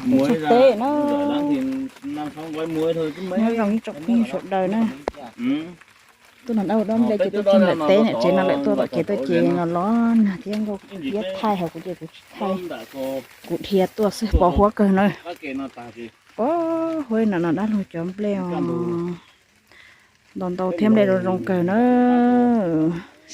Tshaj teb na. Nyob zoo ib tsoom phooj ywg sawv daws na. Tuaj nrog dab ua dab nplej ces tuaj txog nram teb, niam tsev no lawm, tuaj tom kev tuaj ces los los nag thiab nkauj thiab thaij, hos kuv ces kuv tsis thaij, kuv dhia tuaj xwb, pos huab kawg na. Pos huab no no dab laug cov nplej os. Ntau ntau thiab nplej zoo zoo kawg na.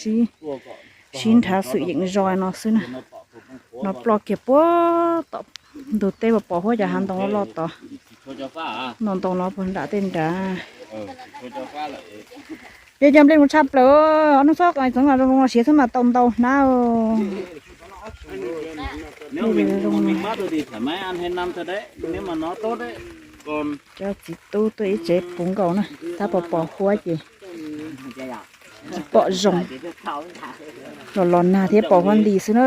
Sib nrhav xwm yeem zos no xwb na. No ploj kiag puag tom ntug teb, pos huab cov hav ntoo loj loj tod. Ntau ntau no puag nram tej nrad. Peb cov nplej zoo tshaj plaws, ob hnub txhob txoov los zoo zoo siav xwb mas tau ntau hnab. Cov txiv tub tuaj ib tsev puv nkaus na, tab pos pos huab ces tsis pom zoo. Los los nag thiab pos huab nti xwb na.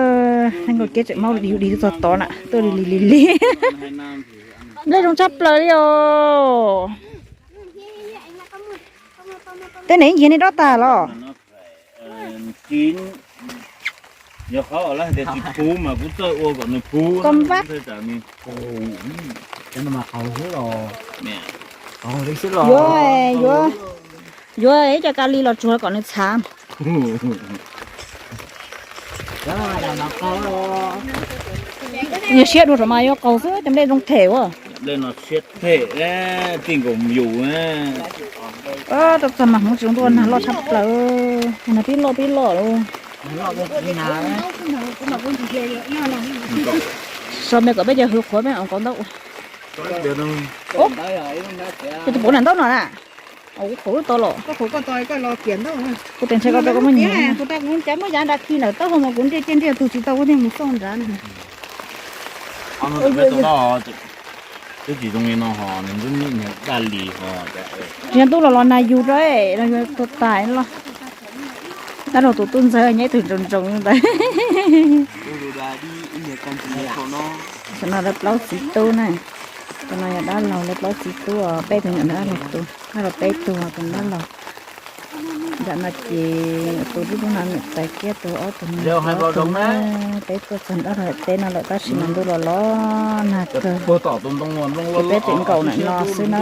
Neej nkauj kiab tseem maub dig dig txog tod na, tuaj li li li li. Nplej zoo tshaj plaws li os. Tej neeg yeej nyiag nej dob tag los? Yog qhov lawv hais tias tsis puv mas kuv txawj ua kom nws puv. Koj vab. Yuav, yuav, yuav ib co kab li los tsuag kom nws txhav. Yog siab dua saum mas yuav qaug xwb, cov nplej zoo them ua. Nplej no siab them, tij nkaus yus. Tau txog mas hmoov tsis zoo ntuj, nag loj tshaj plaws, nag pib loj pib loj. So me kom peb cov hwv qhuav peb os kauv ntaub. Ces tus puav nram ntaub no na. Kuv qhuav lub tau los. Kuv tes ntshe koj tau koj muab nyiag. Kuv tau kuv cov muab yav nra khi ntawm taub hau mas kuv nriaj ciaj nriaj tug tsis tau kuv thiaj mus xauj nrad. Twb tsis zoo li no ho nws ntub nib niag daj lis ho. Tsis yog ntuj los los nag yug rau los yog tuag tas los. Dab laug tus tub ntxawg nyob ib tug ntsoov ntsoov ntawd. Tam no lawv plaub txiv tub na. Tam no yog dab laug lawv plaub txiv tub, peb tug nyuam dab laug tus, dab laug peb tug tus dab laug. Nram no ces tus lub lub no niam tais kiab tus ob tug no, peb tuaj txog nram teb no lawm tab sis mas ntuj los los nag kawg. Ces peb pem nkaum ntawm no xwb na.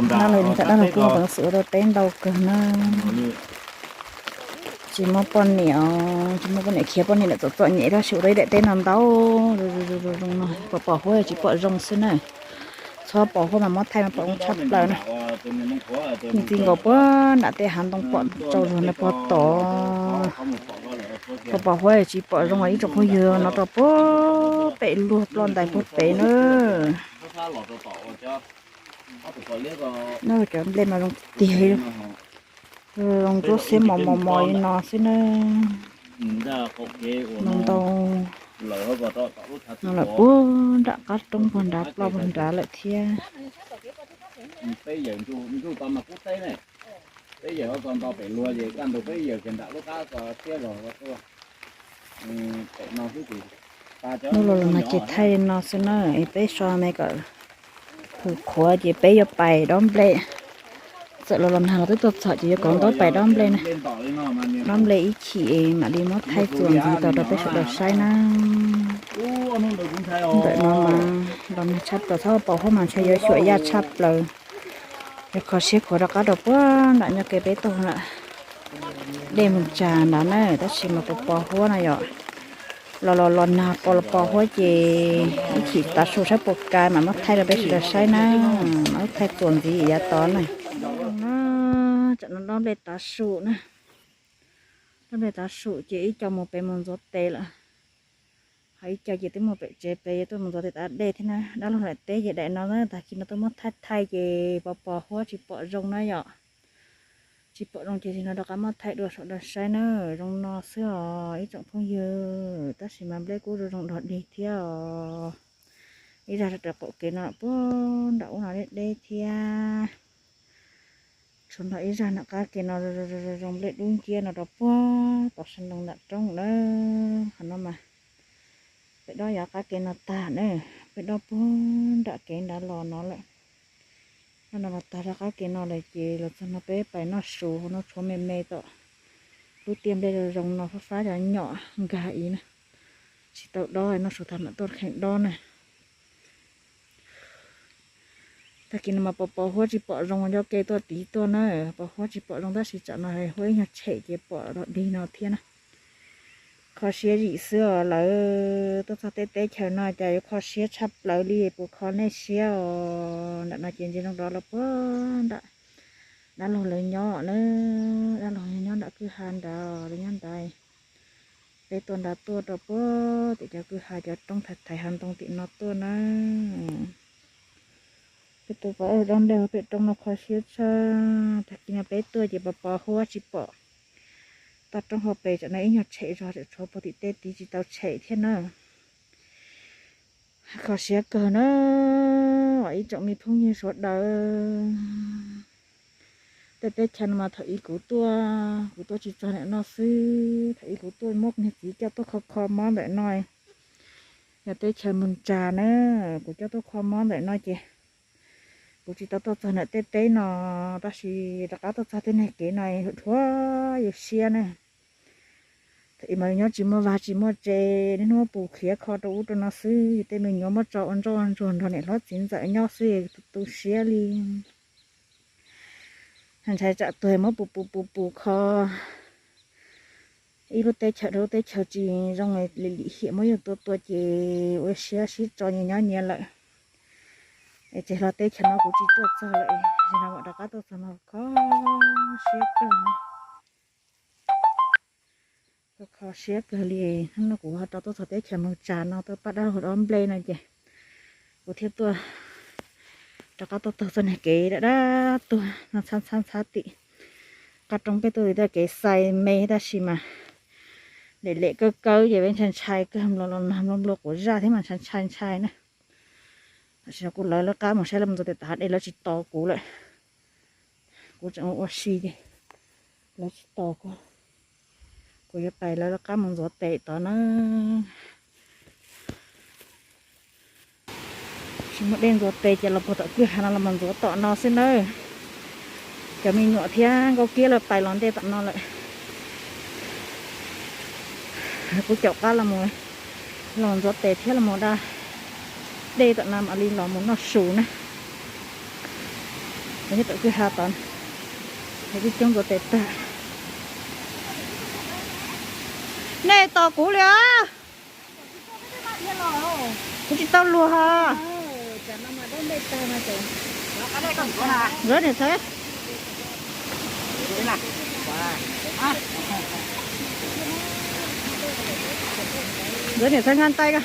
Dab laug li ntawm dab laug kuj npeev xwm ua tau teb ntau kawg na. Tsis muaj poj niam, tsis muaj poj niam, khiav poj niam lawm txom txom nyem tab sis ua tau ib daim teb no ntau zoo no, pom pom huab tsis pom zoo xwb na. Txhob pom huab mas muab thaij mas pom zoo tshaj plaws na. Txij nkaus puag nram tej hav ntoo pom tsau zog na puag tod. Pom pom huab tsis pom zoo, ib tsoom phooj ywg no rau puag pem luag ploj ntais puag pem na. Cov nplej mas zoo tiag, zoo ntsuab xiab mos mos mos li no xwb na. Ntau ntau no lawm puag nram qab roob puag nrad ploj puag nrad lawm thiab. Hnub los los nag ces thaij no xwb na, es peb so me kom hwv qhuav ces peb yuav pais dob nplej. Txawm los los nag los twb tuaj txog ces yuav kauv ntaub pais dob nplej na. Dob nplej ib chim mam li muab thaij txuas ntxiv tau rau peb sawv daws saib na. Ntawm no mas los nag tshaj plaws, txhob pom huab mas ntshe yuav xyuam yaj tshaj plaws. Yog kho siab khuav rov qab rau puag nram nyob ke peb tuaj dej mus tsag nrad na, tab sis mas pos pos huab no yom. Los los los nag pos los pos huab ces ib chim tav su saib puas kawg mas muab thaij rau peb sawv daws saib na. Muab thaij txuas ntxiv yav tod na. Tam no dob nplej tav su na. Dob nplej tav su ces ib co mus pem mus ntxuav tes lawm. Ho ib co ces twb mus pem tsev pem, tuaj mus ntxuav tes tav dej thiab na. Dab laug lawm teb ces daim no na, tag kis no tuaj muab thaij thaij ces pos pos huab tsis pom zoo na yom. Tsis pom zoo ces nim no rov qab muab thaij dua sawv daws saib na. Zoo no xwb os ib tsoom phooj ywg, tab sis mas nplej kuj zoo zoo dog dig thiab os. Ib zaj sawv daws qaum kev no puag nram ub no deb deb thiab. Tshuav nrog ib zaj nram qab kev no zoo nplej dub nciab no rau puag tom sab nroog nram roob na. Qhov no mas peb dob yav qab kev no tag na, peb dob puag nram kev nrad los no lawm. Dob no los tag rau qab kev no lawm ces los txog no peb pais noj su no tshuav me me tom lub tiaj nplej zoo zoo no fab fab cov nyom nkag ib na. Tsis tau dob no, sawv tag mam tuaj kheev dob na. Tag kis no mas pos pos huab tsis pom zoo, coj kev tuaj tiv tuaj na, pos huab tsis pom zoo tab sis tsam no huab ib nyuag tshem ces pom dog dig no thiab na. Kho siab zim xwb os, lawv tuaj txog tej teb chaws no cas yuav kho siab tshaj plaws li, puas kho nej siab os. Nram no ces ntsia zoo rov los puag nram dab laug lawv nyob na, dab laug nyob nram kwj ha nrad, lawv nyob nrad. Peb tuaj nrad tuaj rau puag tim cov kwj ha cov roob thaiv thaiv hav ntoo tim no tuaj na. Peb tuaj pom dob nplej pem roob no kho siab tshaj. Tag kis no peb tuaj ces pos pos huab tsis pom toj roob hauv pes, tsam no ib nyuag tshem zog, tsam tshuav puag tim tej tid tsis tau tshem thiab na. Kho siab kawg na, ib tsoom me phooj ywg sawv daws. Tej teb chaws no mas thaum ub kuv tuaj, kuv tuaj tsis txog ntawm no xwb, thaum ub kuv tuaj muab niag txiv coj tuaj kho kho mob ntawm no. Yog teb chaws Moos Tsas na, kuv coj tuaj kho mob ntawm no ces kuv tsis tau tuaj txog ntawm tej teb no, tab sis rov qab tuaj txog tej niag kev no dhuav yus siab na. Thaum ub mas nyob tsis muaj vaj tsis muaj tse, niaj hnub pus khiav kho rau ub rau no xwb, tej me nyuam muab tso ua ntsoj ua ntsuag nrog niam hlob txiv ntxawm nyob xwb, tu siab li. Ntshai tsam tuag muab pus pus pus pus kho ib lub teb chaws rau lub teb chaws tsis zoo li lim hiam muab yus tua tua ces ua siab sib tso nyias nyob nyias lawm. Es ces los teb chaws no kuv tsis tuaj txog lawm, es no mam rov qab tuaj txog no kho siab kawg. Kho siab kawg li, hnub no kuv ho rov tuaj txog teb chaws Moos Tsas no tuaj pab dab laug dob nplej no ces kuv thiaj tuaj rov qab tuaj taug txoj niag kev dab dab tuag no txhab txhab txhab tim qab roob peb tuaj tim txoj kev xais me tab sis mas lem lem kawg kawg ces peb ntshai ntshai kawg, nplua los nag nplua nplua quav zaj thiab mas ntshai ntshai ntshai na. Tam sim no kuv lawv lawv qab mus saib lawv mus ntxuav tes tas dej lawv tsis tos kuv lawm. Kuv tseem ua ua si ces lawv tsis tos kuv, kuv yuav pais lawv lawv qab mus ntxuav tes tod na. Tsis muaj dej ntxuav tes ces los puag tom kwj ha no los mus ntxuav tom no xwb nawb. Cov me nyuam thiab Nkauj Kiab lawv pais los ntej tom no lawm. Kuv caum qab los, los ntxuav tes thiab los da dej tom no mam li los mus noj su na. Nyob tom kwj ha tod, coob coob ntxuav tes tag. Nej tos kuv li os. Kuv tsis tau luag os. Nkawd niam txhais, nkawd niam txhais nqa ntais ko.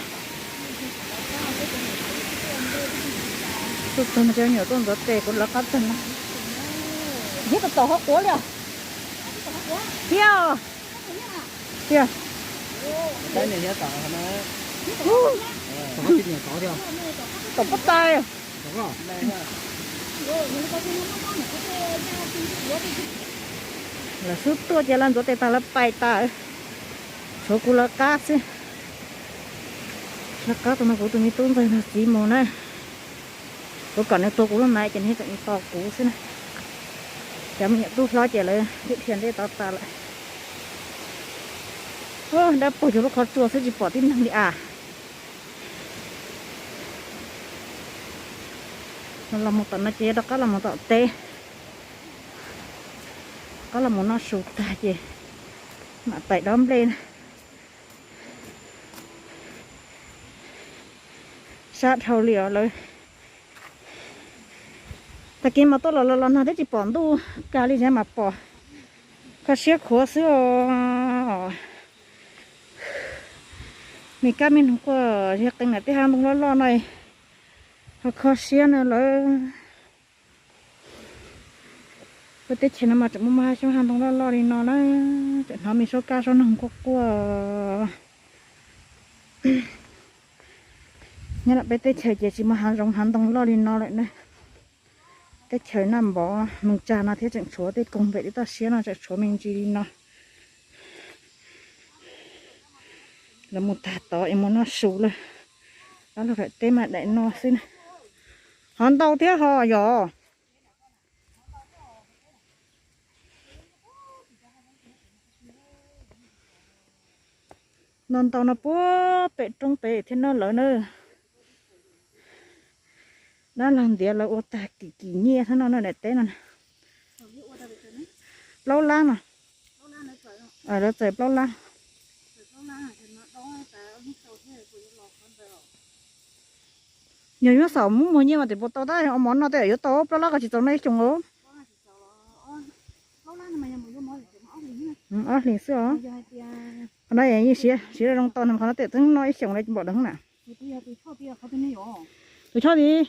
Tuaj txog no cov me nyuam tuaj ntxuav tes kuv lawv qab tag no. Thiab tos tos ho quav li os. Thiab, thiab. Tom pob tais. Lawv xub tuaj ces lawv ntxuav tes tas lawv pais tas, tshuav kuv lawv qab xwb. Lawv qab tus no kuv tus me tub ntxawg nrog txiv mus na. Kuv kom nws tua kuv lub na ces nws tseem tos kuv xwb na. Cov me nyuam tub hlob ces lawv twb dhia ntej tod tas lawm. Dab paug cuag lub qhov tsua xwb tsis pom tib neeg li as. Los mus tom no ces rov qab los mus tom teb, rov qab los mus noj su tag ces mam pais dob nplej na. Sab dhau li os lawv. Tag kis mas tuaj los los los nag twb tsis pom ntuj kag li, mas pom kho siab khuav xwb os. Me kab me noog quaj ziag qees nram tej hav ntoo loj loj no, ho kho siab na lawv. Peb teb chaws no mas tseem muaj muaj xyoob hav ntoo loj loj li no na, tseem hnov me suab kab suab noog quaj quaj. Nyob lam peb teb chaws ces tsis muaj hav zoov hav ntoo loj li no lawm na. Teb chaws Naj Npov Moos Tsas no thiab tseem tshuav tej koog pem tej toj siab no tseem tshuav me ntsis li no. Lawv mus tag tod es mus noj su lawm. Dab laug daim teb mas daim no xwb na. Ho ntau thiab ho yog. No ntau no puag pem roob pem thiab no lawv na. Dab laug ntiav lawv ua tag kim kim nyiaj thiab no na daim teb no. Plaub lab no. Lawv txais plaub lab. Yog yuav xaum muab muag nyiaj mas tim puas tau tab mov no tej yuav tau plaub lab koj tsis txaus no ib xyoos os. Ob hlis xwb os. Qhov no yeej siav siav zoo tau no qhov no tej twb no ib xyoos lawm npaum no na. Tus choj tid.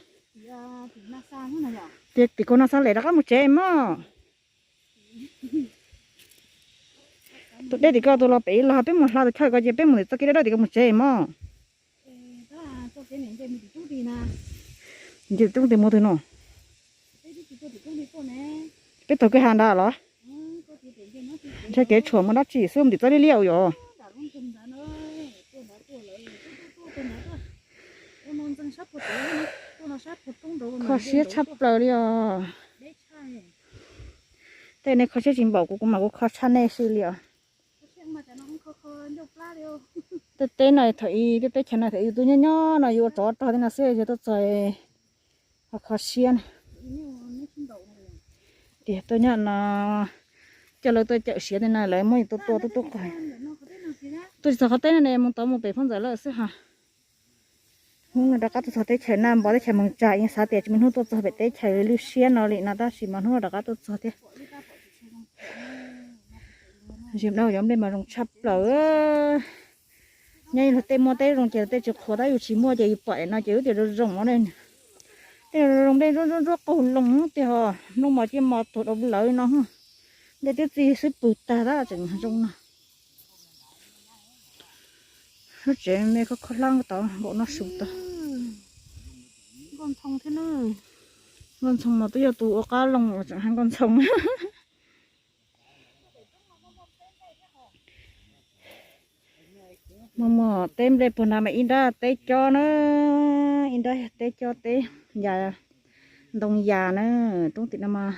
Tias tim kaus no xa lem rov qab mus tsev mog. Tus dej tim ko tus los pem ib los peb mus hla tus choj ko ces peb mus tim txoj kev dawb dawb tim ko mus tsev mog. Nce roob tim mus twg no? Peb taug kwj ha ntawd los? Ntshe kev tshuam mus dab tsi xwb mus tim txoj liab liab yom. Kho siab tshaj plaws li os. Tej nej kho siab tsis npaum kuv, kuv mas kuv kho tshaj nej si li os. Tej teb no thaum ub, tej teb chaws no thaum ub yus tuaj nyob nyob no yus ua tsov rog tej no xwb, yog tuaj txog ho kho siab na. Tias tuaj nyob no coj lawv tuaj cawm siav tej no lawv muab yus tua tua tuaj tuaj qag. Tuaj tsis txog qhov teb no ne, mus tod mus pem Phoj Ntxawm lawm xwb ha. Hnub no rov qab tuaj txog teb chaws Naj Npov teb chaws Moos Tsa, yeej xav tias tsis muaj hnub tuaj txog pem teb chaws Lwj Siab no li no tab sis mas hnub no rov qab tuaj txog thiab. Zim dab yov nplej mas zoo tshaj plaws. Nyob luag tej muaj teb zoo ces luag tej tsis qhuas, tab yus tsis muaj ces yus pom no ces yus tias zoo zoo no ne. Tej zoo zoo nplej ntsuab ntsuab ntsuab qaug loo tiag, nplooj mos ciaj mos tuag dau lawv no. Nplej twb txi xwb pwg tag tab tseem zoo no. Lub tsev me kho kho hlab tod npaum no su tod. Nkauj Ntxhoo mas twb yog tus ua qab loo tseem hais Nkauj Ntxhoo. Muaj muaj teb nplej puag nrad mas ib nrab teb cob na, ib nrab teb cob teb yas, ntoo yas na. Roob tim no mas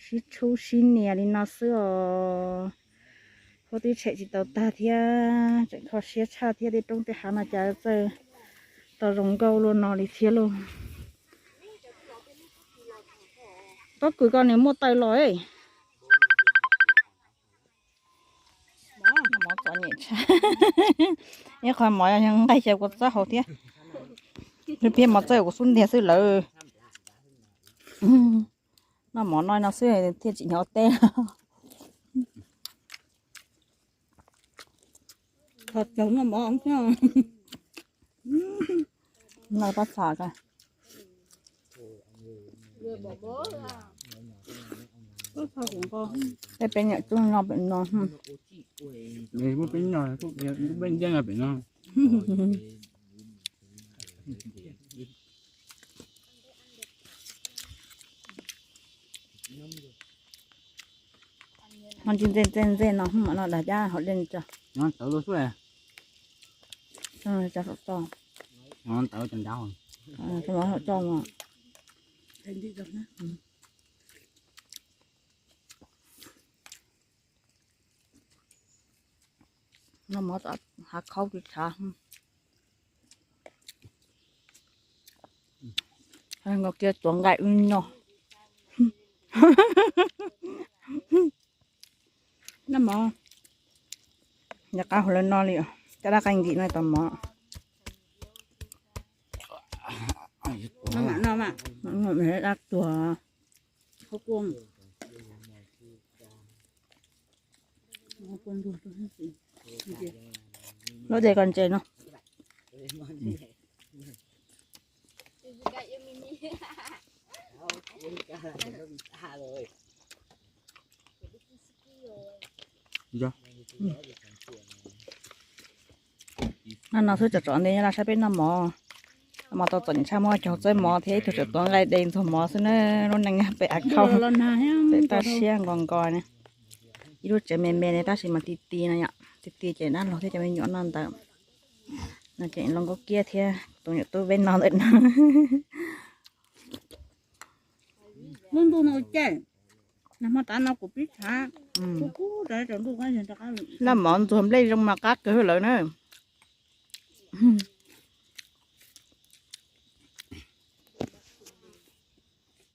sib tshub sib nias li no xwb os. Huab tib tshem tsis tau tag thiab, tseem kho siab tshaj thiab, tej roob tej hav no cas txawj tau zoo nkauj luaj no li thiab lauj. Pob kws ko nws muaj taws los. Noj mov txom nyem tshaj. Ib qho mov nqaij xyaw kua txob hauv thiab. Pheej mov txawj kuv xub ntiag xwb lawm. Noj mov no no xwb thiaj tsim nyog ua teb. Kho caug noj mov thiab. Noj pob txha ko. Tej peb niam tub no pem no. Peb niam tub peb nyob pem no. Ho ntsis ntxej ntxej ntxej no mam no dag cab hauv dej tso. Tawv xwb. Tso saum tso. Tawv tso nrad. Tso saum tso mas. Noj mov tom hav khaub tsis tshav. Nkaus kiag tuav nqaij wb noj. Noj mov, nco qab hauv lawv no li, cov dab qaij nkim no tau mov. Dab tuag. Lub dej ko ntses no. No no xwb, tsom tsom ntej nyob laj saib peb noj mov. Mov tau txom nyem tshaj, muab cog txawb mov thiab ib tug tseem tuav nqaij de ntxuag mov xwb na. Lub neej pem av khaub, pem toj siab nkaus nkaus ne. Ib lub tsev me me ne tab sis mas ti ti no yom, ti ti ces dab laug thiab cov me nyuam noj ntawd. No ces lub nkauj kiab thiab tus nyuam tub peb noj ntawm no. Lub ntuj no ua caij, nag hmo tav no kuv pib tshav, kub kub rau ntuj. Noj mov ntxuag nplej zoo mas qab kawg lawm na.